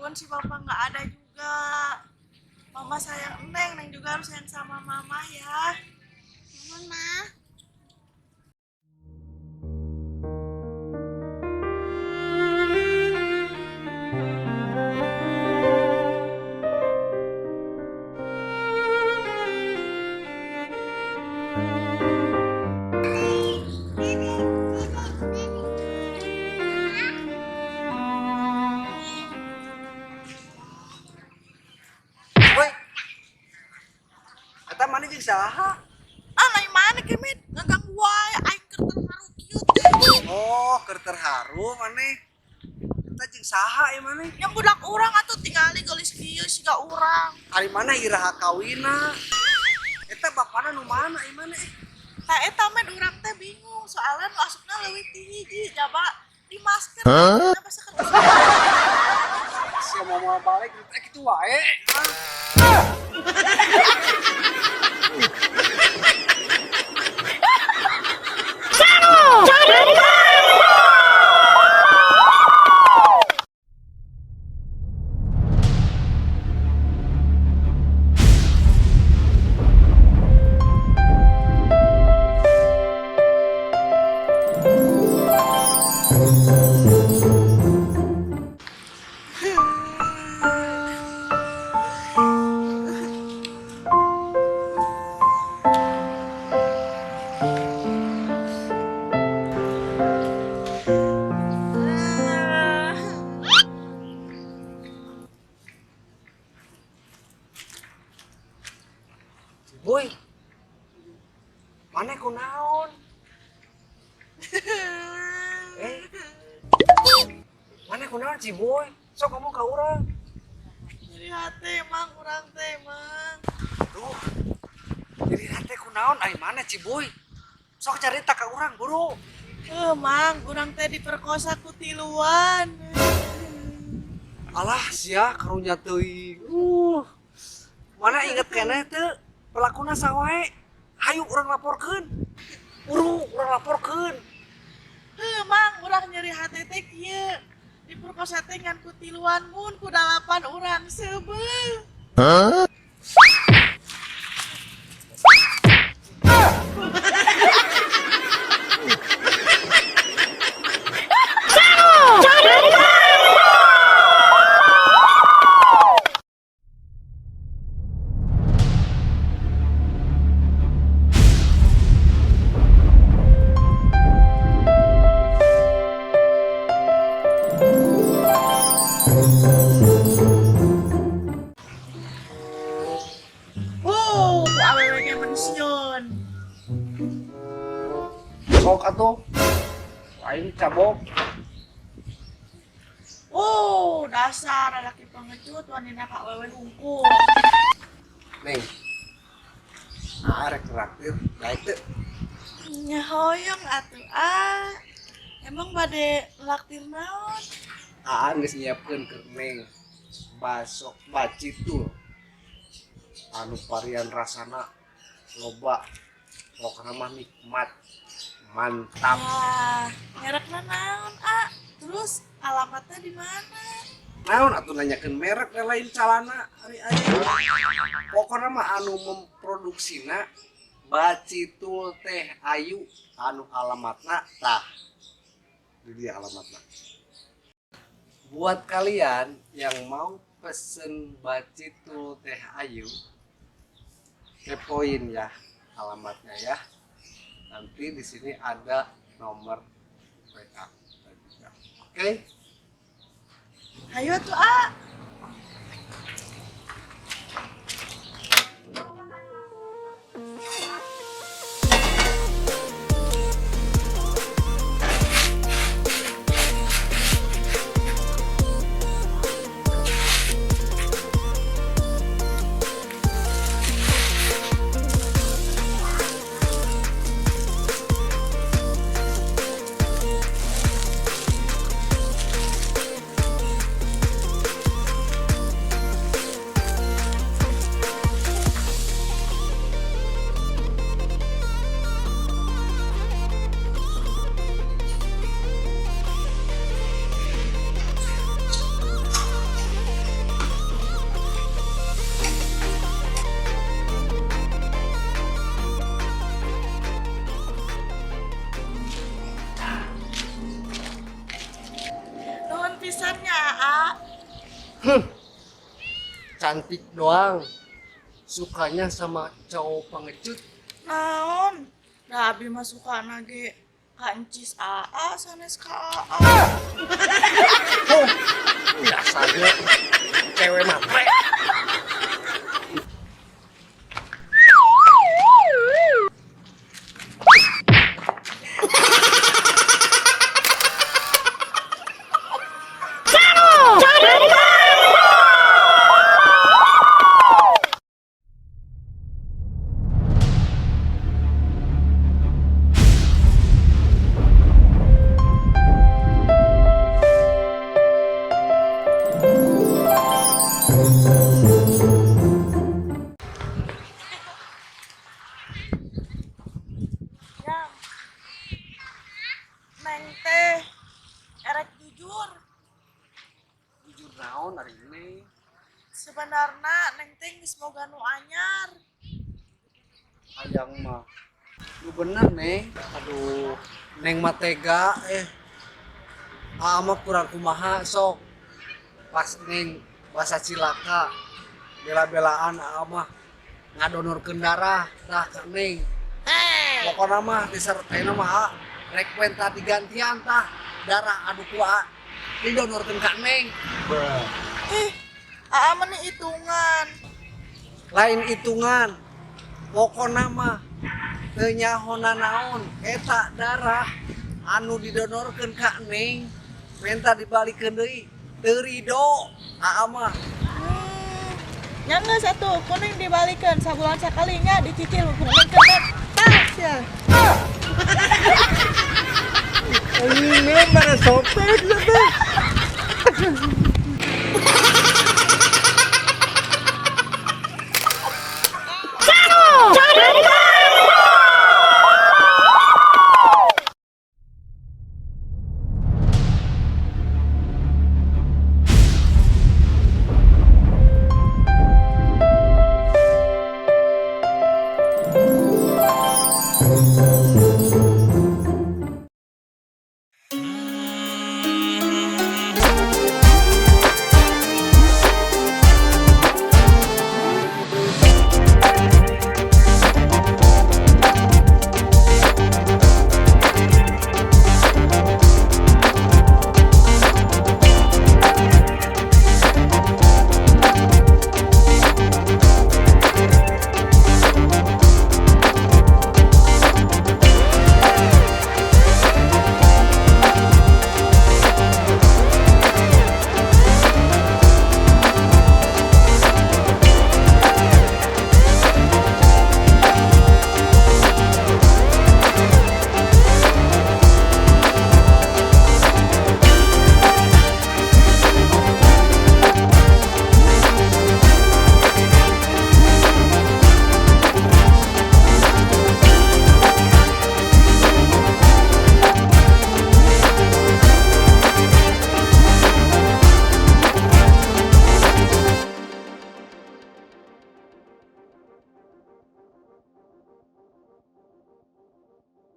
Walaupun si bapak nggak ada juga. Mama sayang Neng, Neng juga harus sayang sama mama ya. Nuhun, Mah. Woi. Eta mana jeung saha? Ah, lain mana Kemet? Ngaganggu wae aing keur terharu kieu teh. Oh, keur terharu maneh. Eta jeung saha ieu maneh? Yang budak urang atuh tingali geulis kieu siga urang. Ari mana iraha kawina? Eta bapana nu mana ieu maneh? Tah eta mah urang teh bingung soalnya nu asupna leuwih ti hiji jaba di masker. Huh? Basa keur Sia mau balik teh kitu wae. Boy. Maneh kunaon? Eh. Maneh kunaon Ci Boy? Sok ngomong ka urang. Nyeri hati emang urang teh emang. Duh. Jadi hate kunaon ari mana Ci Boy? Sok carita ka urang buru. Mang, urang teh diperkosa ku tiluan. Alah sia karunya teuing. Mana inget keneh teu pelakuna sawae? Hayu urang laporkeun. Buru urang laporkeun. Heuh, Mang, urang nyeri hati teh kieu. Diperkosa teh ngan ku tiluan mun ku dalapan urang seubeuh. Awewe ge pensiun. Sok atuh. Aing cabok. Dasar laki pengecut wanita ka awewe hungkul. Neng. Arek traktir, daek teu. Nya hoyong atuh ah. Emang bade laktir naon? Aa geus nyiapkeun keur Neng basok bacitul. Anu varian rasana loba. Pokona mah nikmat. Mantap. Wah, merekna naon, ah? Terus alamatnya di mana? Naon atuh nanyakeun merek da lain calana ari aing. Pokona mah anu memproduksina Bacitul Teh Ayu anu alamatna tah. Di dia alamatna. Buat kalian yang mau pesen Bacitul Teh Ayu, kepoin ya alamatnya ya. Nanti di sini ada nomor WA juga. Oke? Ayo tuh, ah. pisan nya, Aa. Cantik doang. Sukanya sama cowok pengecut. Naon? Da abi mah sukana ge ka encis Aa sanes ka Aa. Oh, biasanya cewek matre. Ya. Neng teh erek jujur. Jujur naon hari ini? Sebenarnya Neng teh geus boga nu anyar. Hayang mah. Lu bener, Neng. Aduh, Neng mah tega eh. Aa mah kurang kumaha sok. Pas Neng basa cilaka bela-belaan aa mah ngadonorkeun darah tah ka Neng. Pokokna mah disertaina mah aa rek wenta digantian tah darah anu ku aa didonorkeun ka Neng. Ih, Aa mah nih hitungan. Lain hitungan. Pokokna mah teu nyaho nanaon eta darah anu didonorkeun ka Neng menta dibalikeun deui teu rido aa mah. Nya geus atuh, ku Neng dibalikeun sabulan sakalinya dicicil ku Neng kenet. Tah sia. Ini mana sopek teh.